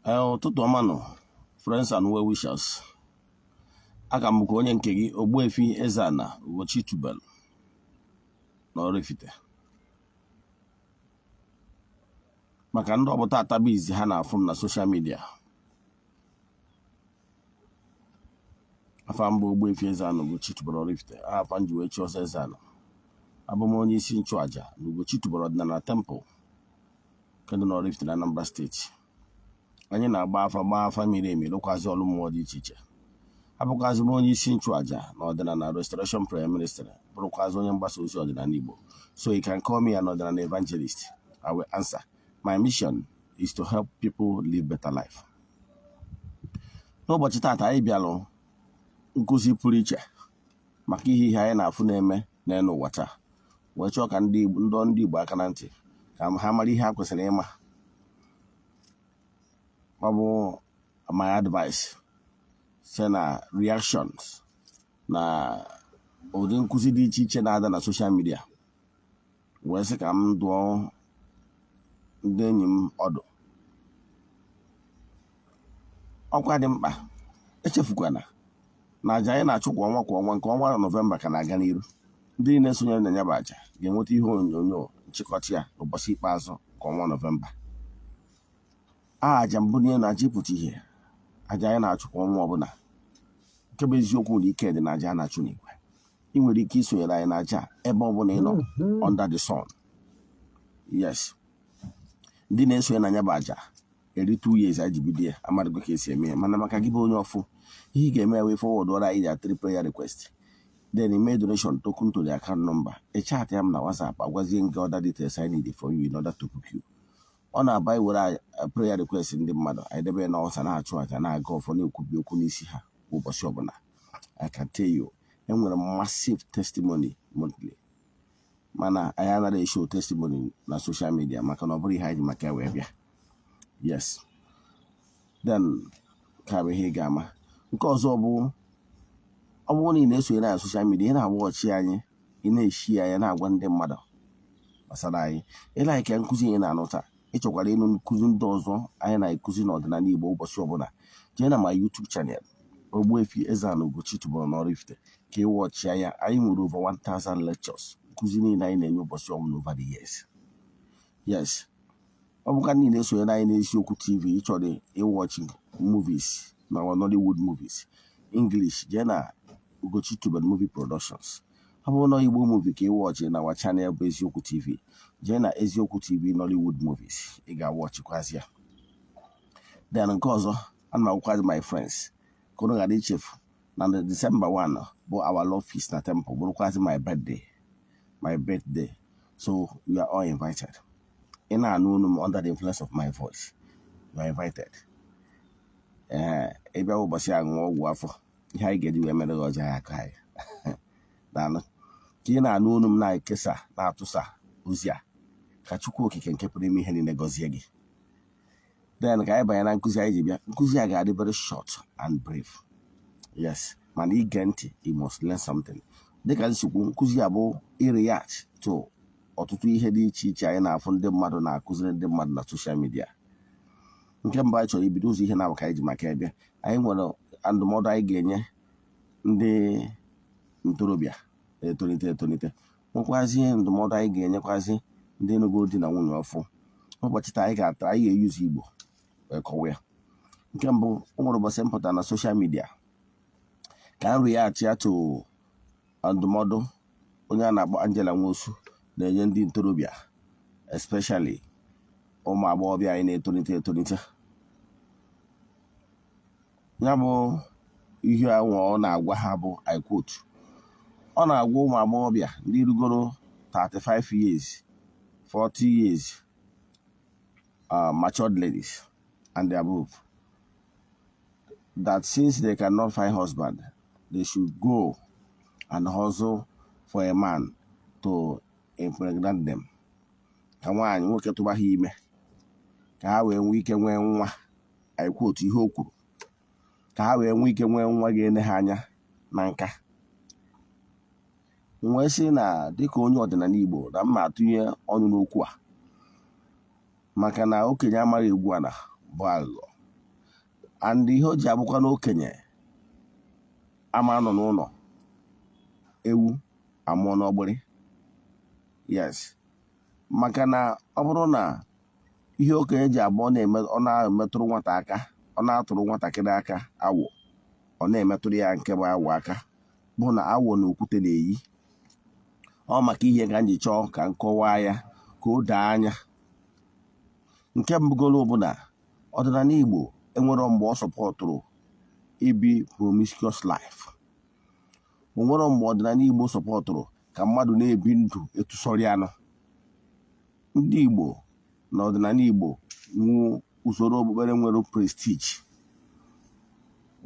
Ee, ụtụtụ ọma nụ, friends and well wishers. Aka m bụkwa onye nke gị, Ogbuefi Eze-Ana Ugochi tubelu na Oraifite. Maka ndị ọ bụ taata bụ izi ha na-afụ m na social media, afa m bụ Ogbuefi Eze-Ana Ugochi tubelu Oraifite. Afa m ji wee chi ọzọ Eze-Ana. Abụ m onye isi nchụaja na Ugochi tubelu ọdịnala temple nke dị n'Oraifite na Anambra steeti. Anyị na-agba afa, gbaa afa miri emi, rụkwazị ọrụ mmụọ dị iche iche. Abụkwazị m onye isi nchụaja na ọdịnala Restoration Prayer Ministry, bụrụkwazị onye mgbasa ozi ọdịnala Igbo. So you can call me an ọdịnala evangelist, I will answer. My mission is to help people live better life. N'ụbọchị taata, anyị bịalụ nkụzi pụrụ iche maka ihe anyị na-afụ na-eme n'elu ụwa taa, wee chọọ ka ndị ndị Igbo aka na ntị ka ha mara ihe ha kwesịrị ịma. Ọ bụ my advice site na reactions na ụdị nkụzi dị iche iche na-ada na social media, wee sị ka m dụọ ndị enyi m ọdụ. Ọkwa dị mkpa, echefukwana na aja anyị na-achụ kwa ọnwa kwa ọnwa, nke ọnwa Nọvemba ka na-aga n'iru. Ndị niile sonyere na ya bụ aja ga-enweta ihe onyonyo nchịkọta ya n'ụbọchị ikpeazụ nke ọnwa Nọvemba. A aja mbunye na aja ịpụta ihe, aja anyị na-achụ kwa ọnwa ọbụla. Nke bụ eziokwu na ike dị na aja a na-achụ n'igwe. Ị nwere ike isonyere anyị na aja ebe ọbụla ị nọ under the sun. Yes, ndị na-esonye na ya bụ aja eri 2 years anyị ji bido ya amadịgo ka esi eme ya. Mana maka gị bụ onye ọfụ, ihe ị ga-eme, wee forward ọra anyị three prayer request, then email donation token to the account number, ị chat ya m na WhatsApp, agwazie gị other details I need for you in order to book you. Ọ na-aba iwere prayer request ndị mmadụ, anyị debe na ọsa, na-achụ aja, na-aga ọfọ, na-ekwubi okwu n'isi ha ụbọchị ọbụla. I can tell you, enwere massive testimony monthly, mana anyị anaghị eshow testimony na social media maka na ọ bụrụ ihe anyị ji maka ya wee bịa. Yes, then ka bụ ihe ị ga-ama. Nke ọzọ bụ, ọ bụrụ na ị na-esonyere na social media, ị na-awatchị anyị, ị na-eshi anyị, na-agwa ndị mmadụ gbasara anyị, ị like nkụzi anyị na-anụ taa, ị chọkwara ịnụ nkụzi ndị ọzọ anyị na-ekuzi n'ọdịnala Igbo ụbọchị ọbụla, jee na ma YouTube channel, Ogbuefi Eze-Ana Ugochi tubelu n'Oraifite, ka ị watchịa ya. Anyị nwere over 1000 lectures, nkụzi niile anyị na-enye ụbọchị ọbụla over the years. Yes, ọ bụkwa ndị na-esonyere anyị n'Eziokwu TV, ị chọrọ ịwatchị movies na our Nollywood movies English, jee na Ugochi Tubelu Movie Productions. Ọ bụrụ na Igbo movie ka ị watchị na our channel bụ Eziokwu TV, jee na Eziokwu TV Nollywood movies, ị ga-awatchịkwazi ya. Then nke ọzọ, ana m agwakwazi my friends ka unu ghara ichefu na December 1 bụ our love feast na temple, bụrụkwazi my birthday, my birthday. So you are all invited. Ị na-anụ olu m, under the influence of my voice, you are invited. Ee, ị bịa ụbọchị a, ṅụọ ọgwụ afọ, ihe anyị ga-eji wee mere gị ọjọọ ya aka anyị. Daalụ ka ị na-anụ olu m, na-ekesa, na-atụsa ozi a, ka Chukwu Okike nke pụrụ ime ihe niile gọzie gị. Then ka anyị banye na nkụzi anyị ji bịa. Nkụzi a ga-adị very short and brief. Yes, mana ige ntị, you must learn something. Dịka nsogbu nkụzi a bụ ireact to ọtụtụ ihe dị iche iche anyị na-afụ ndị mmadụ na-akụziri ndị mmadụ na social media. Nke mbụ anyị chọrọ ibido ụzọ ihe na ka anyị ji maka ebe anyị nwere ndụmọdụ anyị ga-enye ndị ntorobịa na-etolite etolite, nwekwazie ndụmọdụ anyị ga-enyekwazi ndị nụgo di na nwunye ọfụ. Ụbọchị taa, anyị ga-ata, anyị ga-eyuzu Igbo wee kọwa ya. Nke mbụ, o nwere ụbọchị m pụtara na social media ka m react ya to ndụmọdụ onye a na-akpọ Angela Nwosu na-enye ndị ntorobịa, especially ụmụ agbọghọbịa anyị na-etolite etolite. Ya bụ ihe ahụ ọ na-agwa ha bụ, I quote, ọ na-agwa ụmụ agbọghọbịa ndị rugoro 35 years, 40 years, matured ladies and above, that since they cannot find husband, they should go and hustle for a man to impregnate them, ka nwaanyị nwoke tụba ha ime ka ha wee nwee ike nwee nwa. I quote ihe o kwuru, ka ha wee nwee ike nwee nwa ga-ene ha anya na nka. M wee sị na dịka onye ọdịnala Igbo, na mma atụnye ọnụ n'okwu a, maka na okenye amaghị egwu ala bụ aghụghọ. And ihe o ji abụkwa na okenye ama nọ n'ụlọ, ewu amụọ n'ọgbịrị. Yes, maka na ọ bụrụ na ihe okenye ji abụ, ọ na-eme, ọ na-emetụrụ nwata aka, ọ na-atụrụ nwatakịrị aka awọ, ọ na-emetụrụ ya nke bụ awọ aka, bụ na awọ na okwute na-eyi. Ọ maka ihe ka m ji chọọ ka m kọwaa ya ka o doo anya. Nke mbụgolo bụ na ọdịnala Igbo enwero mgbe ọ supportụrụ ibi promiscuous life. O nwero mgbe ọdịnala Igbo supportụrụ ka mmadụ na-ebi ndụ etu sọrọ ya nọ. Ndị Igbo na ọdịnala Igbo nwu usoro okpukpere nwere prestige.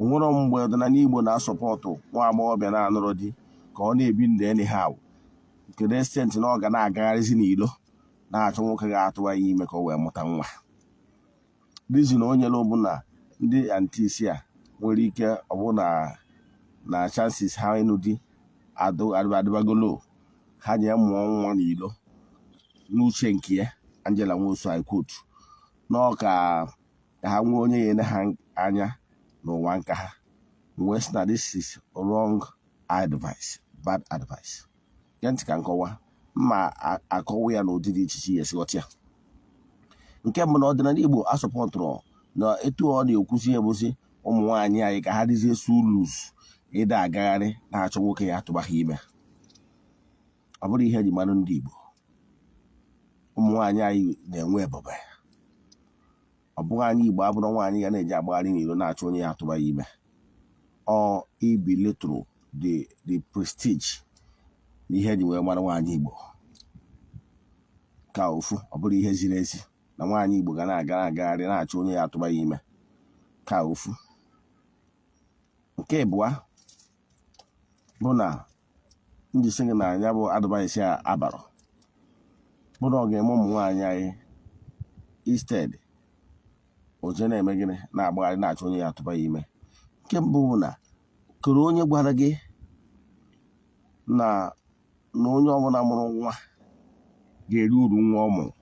O nwero mgbe ọdịnala Igbo na-asupport nwa agbọghọbịa na-anụrụ di ka ọ na-ebi ndụ anyhow, nke the extent na ọ ga na-agagharịzi n'ilo na-achọ nwoke ga-atụwa ya ime ka o wee mụta nwa. Reason o nyere bụ na ndị aunties a nwere ike ọ bụ na chances ha ịnụ di adịbagolo, ha ji mụọ nwa n'ilo. N'uche nke ya, Angela Nwosu, I quote, nọọ ka ha nwee onye ya ene ha anya n'ụwa nka ha wee sị na this is wrong advice, bad advice. Gee ntị ka nkọwa mma akọwa ya n'ụdị dị iche iche ya esi ghọta ya. Nke mbụ, na ọdịnala Igbo asupportụrụ na etu ọ na-ekwuzi ebuzi ụmụ nwaanyị anyị ka ha dịzie so loose, ịda agagharị na-achọ nwoke ya atụba ha ime. Ọ bụrụ ihe eji mara ndị Igbo, ụmụ nwaanyị anyị na-enwe ebube. Ọ bụghị anyị Igbo abụrụ nwaanyị ga na-eji agbagharị n'iro na-achọ onye ya atụba ya ime. Ọ ibelittle the prestige na ihe eji wee mara nwaanyị Igbo. Ka ofu, ọ bụrụ ihe ziri ezi na nwaanyị Igbo ga na-aga agagharị na-achọ onye ya atụba ya ime. Ka ofu. Nke ịbụa bụ na njisi gị na ya bụ advice a abarọ bụ na ọ ga-eme ụmụ nwaanyị anyị, instead oje na-eme gịnị, na-agbagharị na-achọ onye ya atụba ya ime. Nke mbụ bụ na kere onye gwara gị na onye ọbụla mụrụ nwa ga-eri uru nwa ọ mụrụ?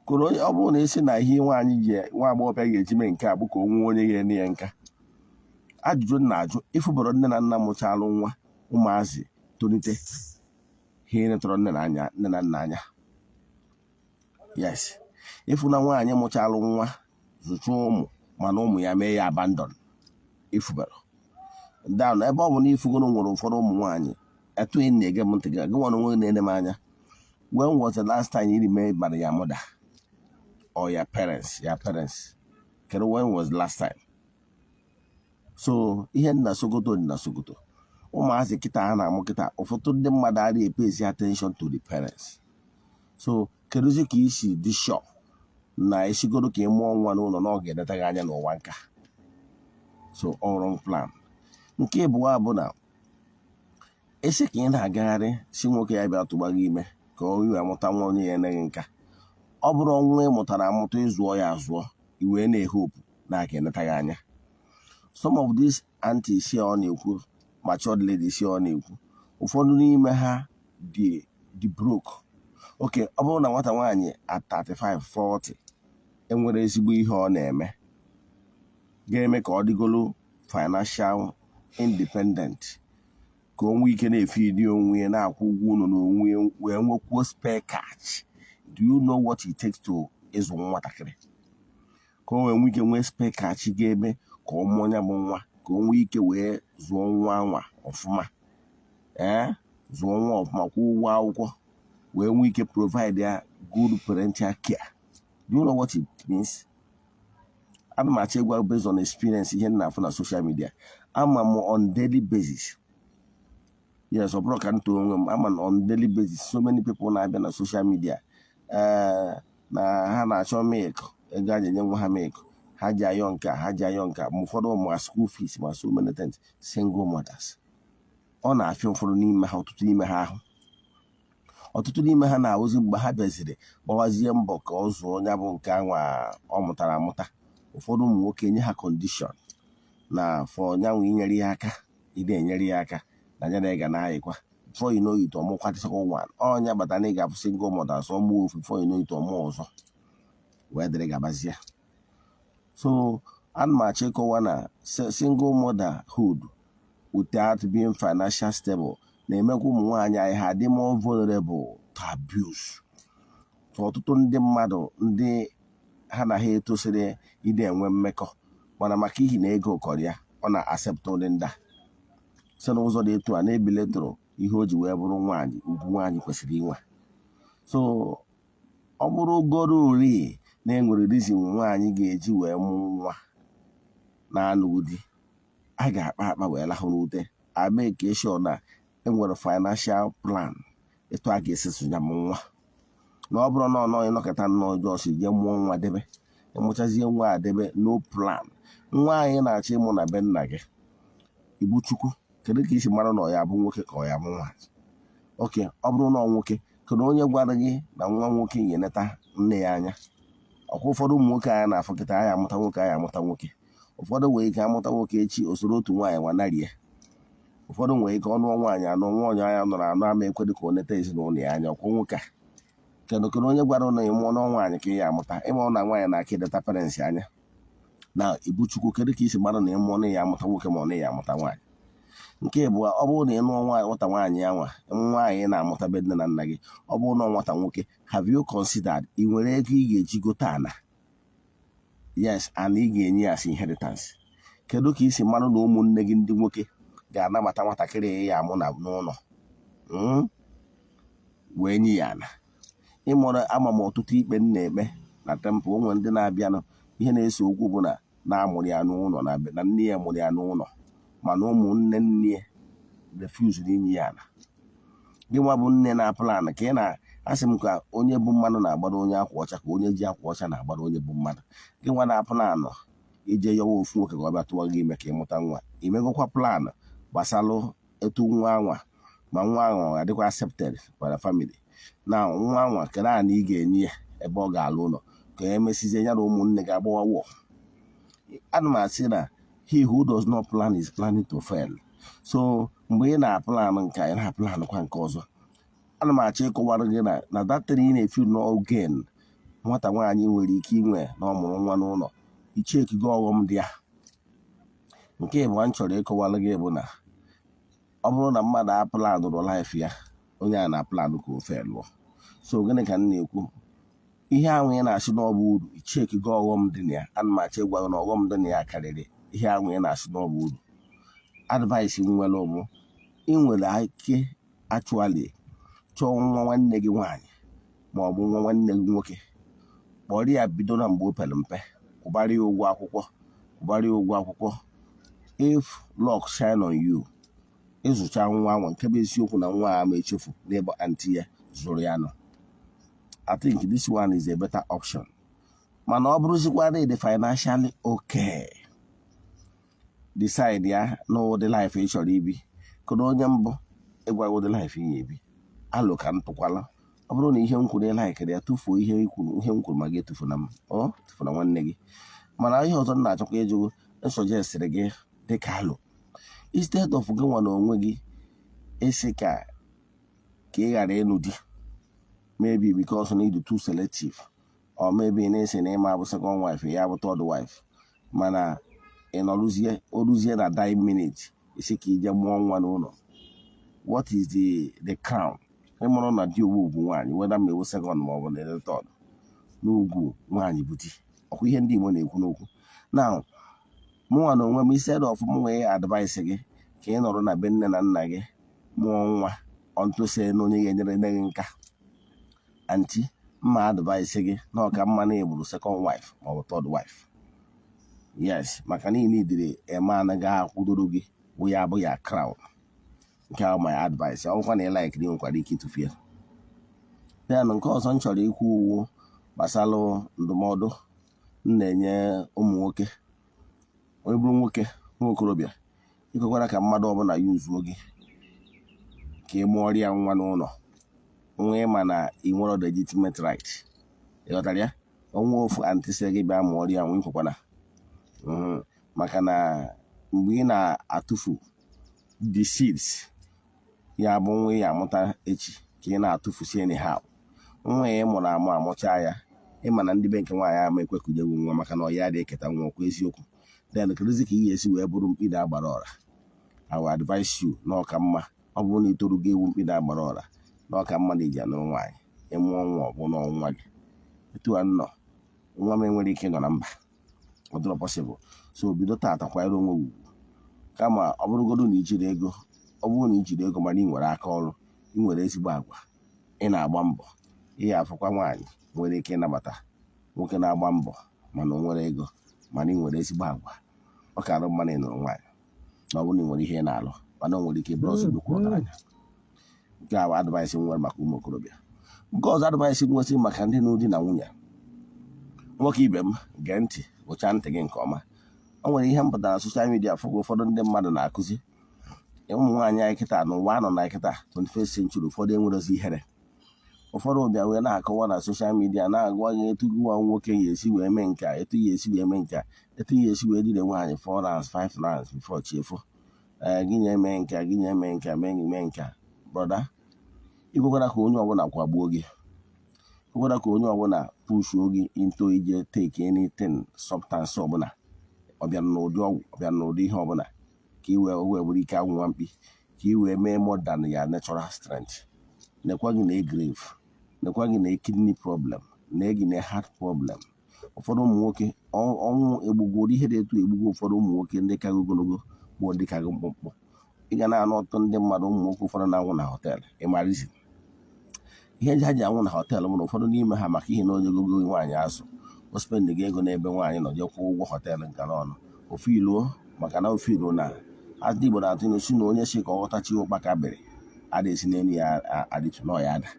Kere onye ọ bụrụ na esi na ihe nwaanyị ji, nwa agbọghọbịa ga-eji mee nke a bụ ka o nwee onye ga-ene ya nka? Ajụjụ m na-ajụ, ịfụbọrọ nne na nna mụchalụ nwa, ụmụazị tolite, ha enetọrọ nne na anya, nne na nna anya? Yes, ịfụ na nwaanyị mụchalụ nwa, zụcha ụmụ, mana ụmụ ya mee ya abandon? Ifubere down ebe ọ bụ na ifugoro nwere ụfọdụ ụmụ nwaanyị etu ị na-ege m ntị, gị gị nwa onwe gị na-ene m anya, when was the last time you remember your mother or your parents? Your parents, kedu when was the last time? So ihe dị na Sokoto dị na Sokoto. Ụmụazị kịta ha na-amụ kịta, ụfọdụ ndị mmadụ adịghị epay attention to the parents. So kedụzi ka isi dị sure na esigoro ka ị mụọ nwa n'ụlọ na ọ ga-edeta gị anya n'ụwa nka? So all wrong plan. Nke ịbụọ bụ na esi ka ị na-agagharị si nwoke ya bịa tụgba gị ime ka ọ wee mụta nwa onye ya eneghị nka, ọ bụrụ nwa ị mụtara amụta, ịzụọ ya azụọ, i wee na-ehope na aka eneta gị anya. Some of these aunties ọ na-ekwu, matured ladies ọ na-ekwu, ụfọdụ n'ime ha dị broke. Okay, ọ bụrụ na nwata nwaanyị at 35, 40 enwere ezigbo ihe ọ na-eme ga-eme ka ọ dịgolo financial independent, ka o nwee ike na-efeedi onwe ya, na-akwụ ụgwọ ụlọ n'onwe ya, wee nwekwuo spare cash, do you know what it takes to ịzụ nwatakịrị, ka o wee nwee ike nwee spare cash ga-eme ka ọ mụọ ya bụ nwa, ka o nwee ike wee zụọ nwa anwa ọfụma, ee, zụọ nwa ọfụma, kwụọ ụgwọ akwụkwọ, wee nwee ike provide ya good parental care? Do you know what it means? Ana m achọ ịgwa based on experience, ihe m na-afụ na social media. Ama m on daily basis. Yes, ọ bụrụ ka m too onwe m, ama m on daily basis so many people na-abịa na social media, ee, na ha na-achọ milk, ego a ji enye nwa ha milk, ha ji ayọ nke a, ha ji ayọ nke a, ma ụfọdụ ma school fees, ma so many things. Single mothers, ọ na-afịa ụfọdụ n'ime ha, ọtụtụ n'ime ha ahụ, ọtụtụ n'ime ha na-awụzi mgbe ha bịaziri gbawazie mbọ ka ọ zụọ ya bụ nke anwa ọ mụtara amụta. Ụfọdụ ụmụ nwoke nye ha condition na for nyanwa inyere ya aka, ị na-enyere ya aka na ya na ị ga na-ayịkwa. Before you know it, ọmụkwa the second one. Ọnya bata na ị ga-afụ single mothers, ọmụ ofu, before you know it, ọmụ ọzọ, wee dịrị gabazie. So ana m achọ ịkọwa na single motherhood without being financial stable na-emekwa ụmụ nwaanyị anyị ha dị more vulnerable to abuse. So ọtụtụ ndị mmadụ, ndị ha na ha etosiri ide enwe mmekọ, mana maka ihi na ego kọrọ ya, ọ na-accept ụdị ndị a. Si n'ụzọ dị etu a na-ebiletụrụ ihe o ji wee bụrụ nwaanyị, ugwu nwaanyị kwesịrị inwe. So ọ bụrụ goro uri na enwere reason nwaanyị ga-eji wee mụ nwa na-anụghị di, a ga-akpa akpa wee lahụ n'ute, ameke sure na enwere financial plan etu a ga-esi sụnya m nwa. Na ọ bụrụ na ọ nọghị nọkọta nnọọ, just jee mụọ nwa debe, ịmụchazie nwa a debe, no plan. Nwa anyị na-achọ ịmụ na be nna gị, ibu Chukwu, kedu ka isi mara na ọ ya bụ nwoke ka ọ ya bụ nwaanyị? Oke ọ bụrụ na ọ nwoke, kedu onye gwara gị na nwa nwoke ga-eneta nne ya anya? Ọkwa ụfọdụ ụmụ nwoke anyị na-afụ kịta, anyị amụta nwoke, anyị amụta nwoke, ụfọdụ nwere ike amụta nwoke echi, osoro otu nwaanyị nwanarịa. Ụfọdụ nwere ike ọnụọ nwaanyị anụ, nwaanyị anya nọrọ anụ ama ekwe dị ka o neta ezinụlọ ya anya. Ọkwa nwoke a, kedu kedu onye gwara ụlọ ịmụọ na nwaanyị ka ị ya amụta, ịmụ na nwaanyị na-aka edeta parents anya na ibu Chukwu? Kedu ka isi mara na ịmụọ na ya amụta nwoke ma ọ na ya amụta nwaanyị? Nke abụọ, ọ bụrụ na ị nụọ nwaanyị, nwata nwaanyị ya nwa nwaanyị na-amụta be nne na nna gị, ọ bụrụ na nwata nwoke, have you considered ị nwere ego ị ga-eji gote ana? Yes, ana ị ga-enye ya as inheritance. Kedu ka isi mara na ụmụnne gị ndị nwoke ga-anabata nwatakịrị ya amụ na n'ụlọ wee nye ya ana ịmụrụ? Ama m ọtụtụ ikpe m na-ekpe na temple, onwe ndị na-abịanụ, ihe na-ese okwu bụ na na-amụrụ ya n'ụlọ, na nne ya mụrụ ya n'ụlọ, mana ụmụnne nne ya refuse inye ya ana. Gị nwa bụ nne na plan ka ị na-asị m ka onye bụ mmadụ na-agbara onye akwa ọcha, ka onye ji akwa ọcha na-agbara onye bụ mmadụ. Gị nwa na plan ije yọwa ofu nwoke ka ọ bịa tụọ gị ime ka ịmụta nwa, imegokwa plan gbasalụ etu nwa anwa, ma nwa ahụ ọ ga-adịkwa accepted by the family, na nwa anwa kedu ana ị ga-enye ya ebe ọ ga-alụ ụlọ, ka emesizie ya na ụmụnne ga-agbawa wọ? Ana m asị na he who does not plan is planning to fail. So mgbe ị na-aplan nke a, ị na-aplan kwa nke ọzọ. Ana m achọ ịkọwara gị na datin ị na-efi n'ogen nwata nwaanyị nwere ike inwe na ọ mụrụ nwa n'ụlọ, ichekigo ọghọm dị ya. Nke ịbụọ m chọrọ ịkọwara gị bụ na ọ bụrụ na mmadụ aplanụrụ life ya, onye a na-aplanụ ka ofe lụọ. So gịnị ka m na-ekwu? Ihe ahụ ị na-asị na ọ bụ uru, ichekigo ọghọm dị na ya. Ana m achọ ịgwa gị na ọghọm dị na ya karịrị ihe ahụ ị na-asị na ọ bụ uru. Advice m nwere bụ, ị nwere ike actually chọọ nwa nwanne gị nwaanyị ma ọ bụ nwa nwanne gị nwoke, kpọrọ ya bido na mgbe o pere mpe, kwụbara ya ụgwọ akwụkwọ, kwụbara ya ụgwọ akwụkwọ. If luck shine on you, ịzụcha nwa ahụ, nke bụ eziokwu na nwa a ma echefu n'ebe aunty ya zụrụ ya nọ. I think this one is a better option. Mana ọ bụrụzikwa na ịdị financially okay, decide ya na ụdị life ị chọrọ ibi. Kedu onye mbụ ịgwa gị ụdị life ị ga-ebi? Alụ ka m tụkwala. Ọ bụrụ na ihe m kwuru ị likeiri ya, tụfuo ihe i kwuru, ihe m kwuru ma gị etufuna m, ọ tụfuna nwanne gị. Mana ihe ọzọ m na-achọkwa ịjụ, nsuggestịrị gị dịka alụ, instead of gị nwa na onwe gị ịsị ka ị ghara ịnụ di, maybe because na ịdị too selective, or maybe na-esi na ịma bụ second wife ya bụ third wife, mana ị nọrụzie, o ruzie na dying minute, isi ka ije mụọ nwa n'ụlọ, what is the crown? Ịmụrụ na di owu ugwu nwaanyị, whether ma ewu second ma ọ bụ na third, n'ugwu nwaanyị bụ di. Ọkwa ihe ndị Igbo na-ekwu n'okwu. Now, mụnwa na onwe m, instead of m nwee advice gị ka ị nọrọ na be nne na nna gị mụọ nwa ọntụse na onye ga-enyere nne gị nka, aunty, mma advice gị na ọka mma na egburu second wife ma ọ bụ third wife. Yes, maka na ị nidiri eme anaghị akwụdoro gị wụ ya bụ ya crown. Nke ahụ my advice. Ọ bụkwa na ị like, ị nwekwara ike ịtụfu ya. Then nke ọzọ m chọrọ ikwu uwu gbasara ndụmọdụ m na-enye ụmụ nwoke. Onye bụrụ nwoke, nwa okorobịa, ikwekwara ka mmadụ ọbụla yuzuo gị ka ị mụọrọ ya nwa n'ụlọ, nwa ịma na ị nwere legitimate right. Ị ghọtara ya? Ọnwa ofu aunty sị gị bịa mụọrọ ya nwa, ikwekwana, maka na mgbe ị na-atụfu the seeds ya bụ nwa ị ya amụta echi, ka ị na-atụfusi anyhow nwa ya ị mụrụ amụ, amụcha ya, Ịma na ndị be nke nwaanyị ama ekwekụnyewu nwa, maka na ọ ya adịghị eketa nwa. Ọkwa eziokwu? Then kedụzi ka ị ga-esi wee bụrụ mkpi na-agbara ọra? I will advise you na ọka mma, ọ bụrụ na ị torugo ewu mkpi na-agbara ọra, na ọka mma na iji anụrụ nwaanyị, ịmụọ nwa, ọ bụ na nwa gị. Etu a nnọ, nwa m enwere ike ịnọ na mba, ọ dịrọ possible. So bido taata kwanyere onwe gị ugwu. Kama ọ bụrụgodo na ijiri ego, ọ bụrụ na ijiri ego, mana ị nwere aka ọrụ, ị nwere ezigbo agwa, ị na-agba mbọ, ị ga-afụkwa nwaanyị nwere ike ịnabata nwoke na-agba mbọ mana o nwere ego, mana ị nwere ezigbo agwa. Ọ ka arụ mma na ị nụrụ nwaanyị na ọ bụrụ na ị nwere ihe ị na-alụ, mana o nwere ike ịbụrụ ọzọ nnukwu ọgaranya. Nke a bụ advice m nwere maka ụmụ okorobịa. Nke ọzọ, advice m nwesịrị maka ndị nụ di na nwunye. Nwoke ibe m, gee ntị, gụchaa ntị gị nke ọma. O nwere ihe m pụtara na social media fụkwa ụfọdụ ndị mmadụ na-akụzi ụmụ nwaanyị anyị kịta n'ụwa anọ na kịta 21st century. Ụfọdụ enwerozi ihere. Ụfọdụ bịa wee na-akọwa na social media, na-agwa gị etu gị nwa nwoke ga-esi wee mee nke a, etu ya esi wee mee nke a, etu ya esi wee dine nwaanyị 4 rounds, 5 rounds before chiefo. Ee, gị na-eme nke a, gị na-eme nke a, mee gị mee nke a. Brother, ikwekwara ka onye ọbụla kwagbuo gị, ikwekwara ka onye ọbụla pushuo gị into ije take anything, substance ọbụla, ọ bịara n'ụdị ọgwụ, ọ bịara n'ụdị ihe ọbụla, ka ị wee wee bụrụ ike agwụ nwa mkpi, ka ị wee mee more than your natural strength. Nekwa gị na grave, nekwa gị na kidney problem, na gị na heart problem. Ụfọdụ ụmụ nwoke, ọnwụ egbugoro ihe dị etu egbugo ụfọdụ ụmụ nwoke, ndị kago ogologo bụ ndị kago mkpụmkpụ. Ị ga na-anụ ọtụtụ ndị mmadụ, ụmụ nwoke ụfọdụ na-anwụ na hotel. Ịmara isi ihe eji ha ji anwụ na hotel bụ na ụfọdụ n'ime ha, maka ihe na onye gogo nwaanyị azụ, o spend gị ego n'ebe nwaanyị nọ, jee kwụọ ụgwọ hotel nke ọnụ ofu iluo, maka na ofu iluo na ndị Igbo na-atụ ilu si na onye si ka ọ ghọtachi ụkpaka bere ada esi n'elu ya adịtụ nọ ya ada.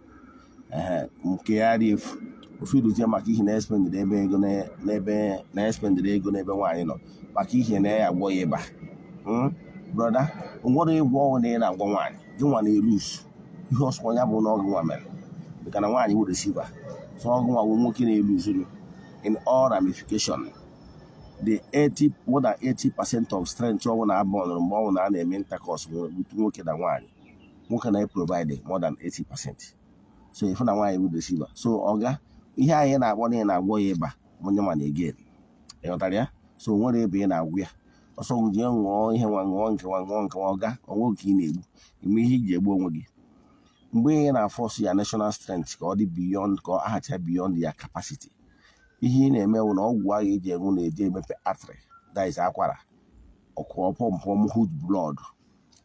Ee, nke ya dị efu ofu iluzie, maka ihe na espendịrị ebe ego n'ebe na espendịrị ego n'ebe nwaanyị nọ, maka ihe na ya agwọ ya ịba. Brother, nwere ịgwọ ọgwụ na ị na-agwọ nwaanyị gị nwa na-elusu ihe ọsọ ya bụ na ọgụ nwa mere, maka na nwaanyị wụ receiver. So ọgụ nwa bụ nwoke na-eluzuru in all ramification. The 80, more than 80% of strength ọnwụ na abụ nụrụ mgbe ọnwụ na a na-eme intercourse nwoke na nwaanyị, nwoke na-provide more than 80%. So ifu na nwaanyị bụ receiver. So ọga, ihe anyị na-akpọ na ị na-agwọ ya ịba, onye ma na again, ịghọtara ya? So nwere ebe ị na-agwụ ya ọsọ, jee ṅụọ ihe nwa, ṅụọ nke nwa, ṅụọ nke nwa. Ọga, onwe ka ị na-egbu ime ihe iji egbu onwe gị mgbe ị na-aforce ya national strength ka ọ dị beyond, ka ọ ahacha beyond ya capacity. Ihe ị na-eme bụ na ọgwụ ahụ eji enwu na-eji emepe artery, that is akwara, ọkụ pump huge blood.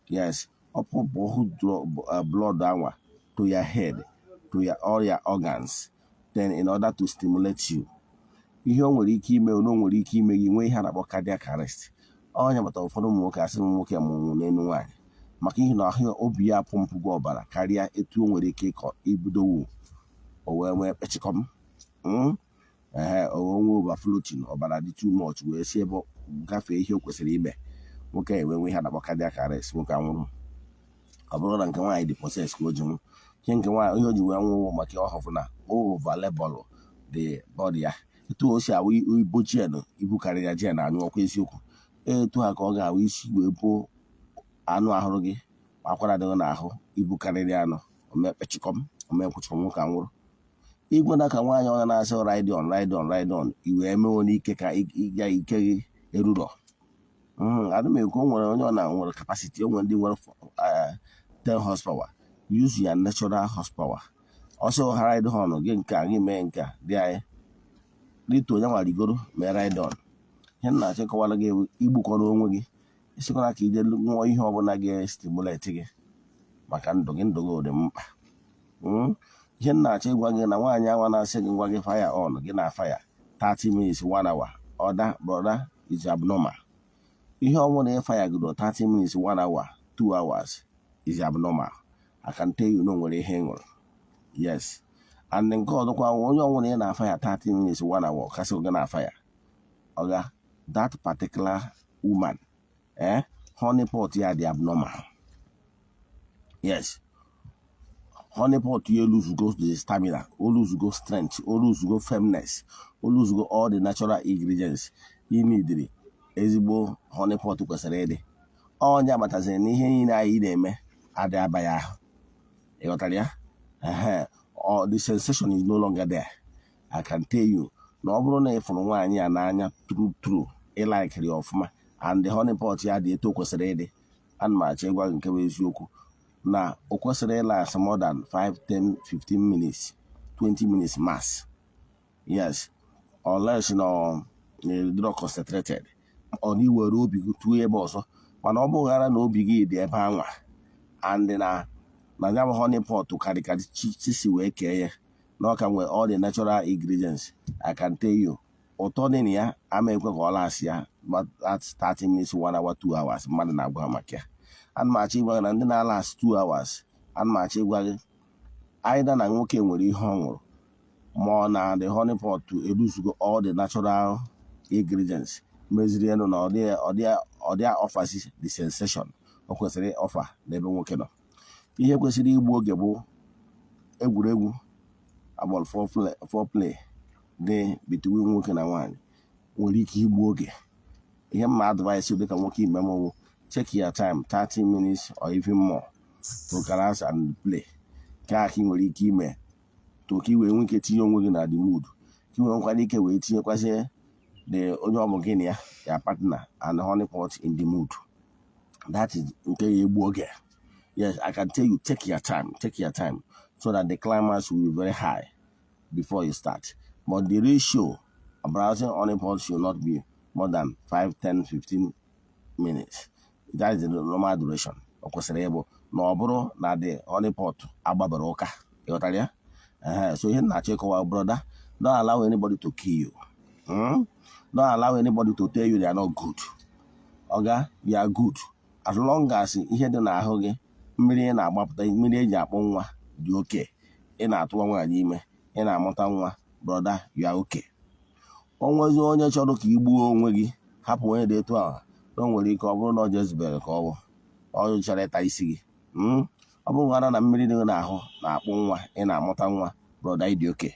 Yes, ọ pump huge blood anwa to your head, to your all your organs. Then in order to stimulate you, ihe o nwere ike ime, na o nwere ike ime gị nwee ihe a na-akpọ cardiac arrest. Onye bata ụfọdụ ụmụ nwoke asị m nwoke mụrụ n'elu nwaanyị, maka ihe na ahụ obi ya pọmpụgo ọbara karịa etu o nwere ike ịkọ ibidowu, o wee nwee kpechikọm, ee, o nwee overfloating, ọbara dị too much wee si ebe gafee ihe o kwesịrị ime. Nwoke enwe nwe ihe a na-akpọ cardiac arrest, nwoke anwụrụ. Ọ bụrụ na nke nwaanyị dị possess ka o ji nwụ, ihe nke nwaanyị, ihe o ji wee nwụọ, maka ọ hụfụ na over the body ya. Etu o si awụ ibo jen, ibu karịrị ya, jen anyụ ọkwa eziokwu. Etu a ka ọ ga-awụ isi wee buo anụ ahụrụ gị, akwara adịghị n'ahụ, ibu karịrị anụ, omekpechikọm, omekwụchikọm, nwoke anwụrụ. Igwe na ka nwaanyị ọ na-asị ride on, ride on, ride on, i wee mee onye ike ka ịga ike gị erurọ. Adị m ekwu, o nwere onye ọ na nwere capacity, o nwere ndị nwere 10 horsepower. Use your natural horsepower. Ọsọ ride on gị, nke a gị mee, nke a dị anyị rito, onye nwa rigoro mee ride on. Ihe m na-achọ ịkọwara gị, igbukọrọ onwe gị, isikwara ka ije ṅụọ ihe ọbụla ga-estimulate gị, maka ndụ gị, ndụ gị dị mkpa. Ihe m na-achọ ịgwa gị na nwaanyị anwa na-asị gị, ngwa gị fire on gị na fire 30 minutes, 1 hour, other brother, is abnormal. Ihe ọbụla ị fire goro 30 minutes, 1 hour, 2 hours is abnormal. I can tell you na o nwere ihe ị ṅụrụ. Yes, and nke ọzọkwa, onye ọbụla ị na-afa ya 30 minutes, 1 hour, kasị oge na-afa ya, ọga, that particular woman, honey pot ya dị abnormal. Yes, honey pot ya eluzugo the stamina, o luzugo strength, o luzugo firmness, o luzugo all the natural ingredients ị nidiri. Ezigbo honey pot kwesịrị ịdị onye abataziri na ihe niile anyị na-eme adị aba ya ahụ. Ịghọtara ya? Ehe, the sensation is no longer there. I can tell you na ọ bụrụ na ị fụrụ nwaanyị a n'anya true true, ị likeiri ya ọfụma, and the honey pot ya dị etu o kwesịrị ịdị, ana m achọ ịgwa gị nke bụ eziokwu na o kwesịrị ịlast more than 5, 10, 15 minutes, 20 minutes max. Yes, unless na ọ dịrọ concentrated, ọ na iwere obi gị tụọ ebe ọzọ. Mana ọ bụghara na obi gị dị ebe anwa and na ya bụ honey pot karịkarị chi si wee kee ya na ọ ka nwee all the natural ingredients, I can tell you, ụtọ dị na ya ama ekwe ka ọ last ya. But that's 30 minutes, 1 hour, 2 hours mmadụ na-agwa maka ya. Ana m achọ ịgwa gị na ndị na-alast 2 hours, ana m achọ ịgwa gị, either na nwoke nwere ihe ọ ṅụrụ, ma ọ na the honey pot eruzugo all the natural ingredients meziri elu na ọ dị offersi the sensation o kwesịrị offer n'ebe nwoke nọ. Ihe kwesịrị igbu oge bụ egwuregwu agbọrọ foreplay dị between nwoke na nwaanyị nwere ike igbu oge. Ihe mma advice dịka nwoke ime m bụ, check your time, 30 minutes or even more to relax and play. Nke a ka ị nwere ike ime to ka ị wee nwee ike tinye onwe gị na the mood, ka ị nwee nkwado ike wee tinyekwazie the onye ọ bụ gị na ya, ya partner and honey pot in the mood. That is nke ya egbu oge. Yes, I can tell you, take your time, take your time so that the climax will be very high before you start. But the ratio of arousing honey pot should not be more than 5, 10, 15 minutes. That is the normal duration ọ kwesịrị ịbụ na ọ bụrụ na the honey pot agbabara ụka. Ịghọtara ya? Ehe, so ihe m na-achọ ịkọwa, brother, don't allow anybody to kill you. Don't allow anybody to tell you they are not good. Oga, you are good as long as ihe dị n'ahụ gị, mmiri ị na-agbapụta, mmiri eji akpụ nwa dị oke, ị na-atụwa nwaanyị ime, ị na-amụta nwa. Brother, you are okay. O nwezi onye chọrọ ka ị gbuo onwe gị, hapụ onye dị etu ahụ, na o nwere ike ọ bụrụ na ọ jezibere ka ọ bụ ọ chọrọ ịta isi gị. Ọ bụrụ na mmiri dị gị n'ahụ na-akpụ nwa, ị na-amụta nwa, brother, ị dị oke.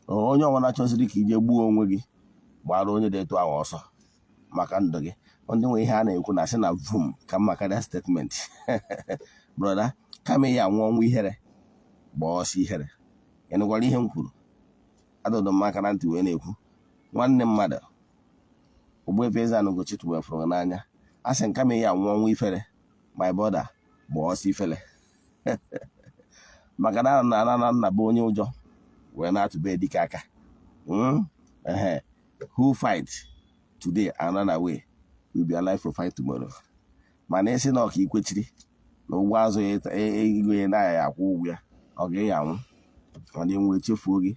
Onye ọbụla chọziri ka ije gbuo onwe gị, gbara onye dị etu ahụ ọsọ maka ndụ gị. Ndị nwe ihe a na-ekwu na asị na vum ka mma karịa statement. Brother, kama ya anwụ ọnwụ ihere, gbaa ọsọ ihere. Ị nụkwara ihe m kwuru? Adọdọ m aka na ntị wee na-ekwu, nwanne mmadụ, Ogbuefi Eze-Ana Ugochi tubelu fụrụ gị n'anya. A sị m, kama ya anwụ ọnwụ ifere, my brother, gbaa ọsọ ifere, maka na na na nna bụ onye ụjọ wee na-atụbe dike aka. Ehe, who fight today and run away will be alive for fight tomorrow. Mana isi na ọka ikwechiri na ụgbọ azụ ya ego ya na akwụ ụgwọ ya, ọ ga anwụ, ọ na-enwe chefuo gị.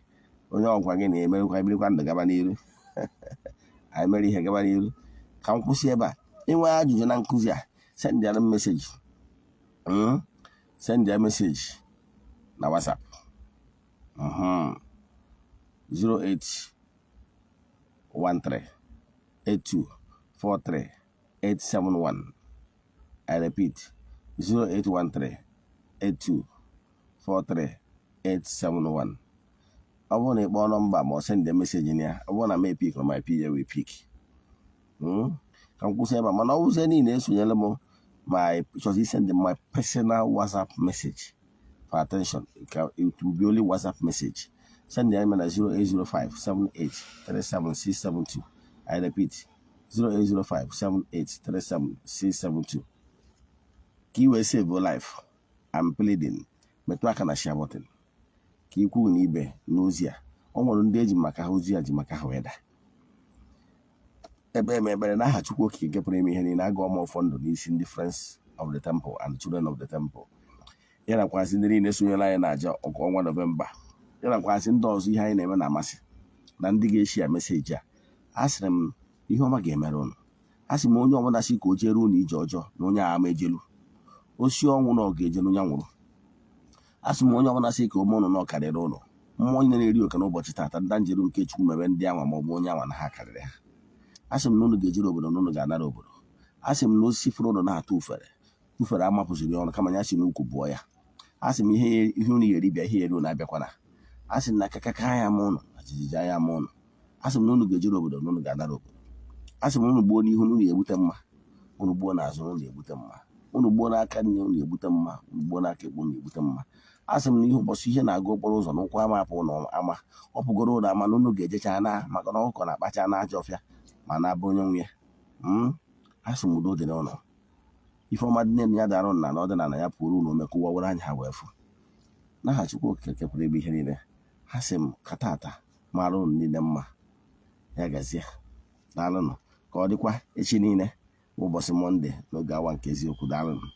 Onye ọgwa gị na-emerikwa emerikwa ndụ gaba n'iru, anyị mere ihe gaba n'iru. Ka m kwụsị ebe a. Inwe ajụjụ na nkụzi a, send ya message. Send ya message na WhatsApp 0813 82 43 871. I repeat, 0813 82 43 871. Ọ bụrụ na ị kpọọ nọmba ma ọ send message na ya, ọ bụrụ na m epick, ma PA will pick. Ka m kwụsị ebe a. Mana ọ bụzie niile esonyere m, my just send my personal WhatsApp message for attention. It will be only WhatsApp message. Send ya na 0805 78 37672. I repeat, 0805 78 37672. Ka ị wee save your life, I'm pleading, metụ aka na share button ka ikwu na ibe n'ozi a. Ọ nwere ndị eji maka ha ozi a ji maka ha wee daa ebe eme ekpere n'aha Chukwu Okike nke pụrụ ime ihe niile. Agụọ m ọfọ ndụ n'isi ndị Friends of the Temple and Children of the Temple, ya nakwasị ndị niile sonyere anyị na-aja ọkụ ọnwa Nọvemba, ya nakwasị ndị ọzọ ihe anyị na-eme na-amasị na ndị ga-eshi ya message a. A sịrị m, ihe ọma ga-emere ụnụ. A sị m, onye ọbụla sị ka o jere ụnụ ije ọjọọ na onye agha ma ejelu osi ọnwụ na ọ ga-eje n'onye nwụrụ. A sị m, onye ọbụla sị ka ome ụnụ na ọ karịrị ụnụ, mmụọ onye na-eri oke n'ụbọchị taata, ndị njeru nke Chukwu mebe ndị anwa ma ọ bụ onye anwa na ha karịrị ha. A sị m na ụnụ ga-ejere obodo na ụnụ ga-anara obodo. A sị m na osisi fụrụ ụnụ na-atụ ufere, ufere amapụziri ọnụ, kama ya si n'ukwu bụọ ya. A sị m, ihe ụnụ ga-eri bịa, ihe eri ụnụ abịakwana. A sị m na kakaka anya m ụnụ na jijiji anya m ụnụ. A sị m na ụnụ ga-ejere obodo na ụnụ ga-anara obodo. A sị m, ụnụ gbuo n'ihu na ụnụ ga-egbute mma, ụnụ gbuo n'azụ na ụnụ ga-egbute mma, ụnụ gbuo n'aka nne ụnụ egbute mma, ụnụ gbuo n'aka ekpe ụnụ egbute mma. A sị m na ihe ụbọchị ihe na-aga okporo ụzọ na ụkwụ ama apụ na ama ọ pụgoro ụlọ ama na unu ga-ejecha na maka na ọkụkọ na-akpacha na ajọ ọfịa ma na-abụ onye nwe ya. A sị m udo dị n'ụlọ, ife ọma dị n'elu ya dara na ọdịnala ya pụrụ unu ome ka ụwa were anya ha wee fụ n'aha Chukwu Okike kekwara ebe ihe niile. Ha sị m ka tata mara unu niile mma. Ya gazie, daalụnụ. Ka ọ dịkwa echi niile bụ ụbọchị Mọnde n'oge awa nke eziokwu. Daalụnụ.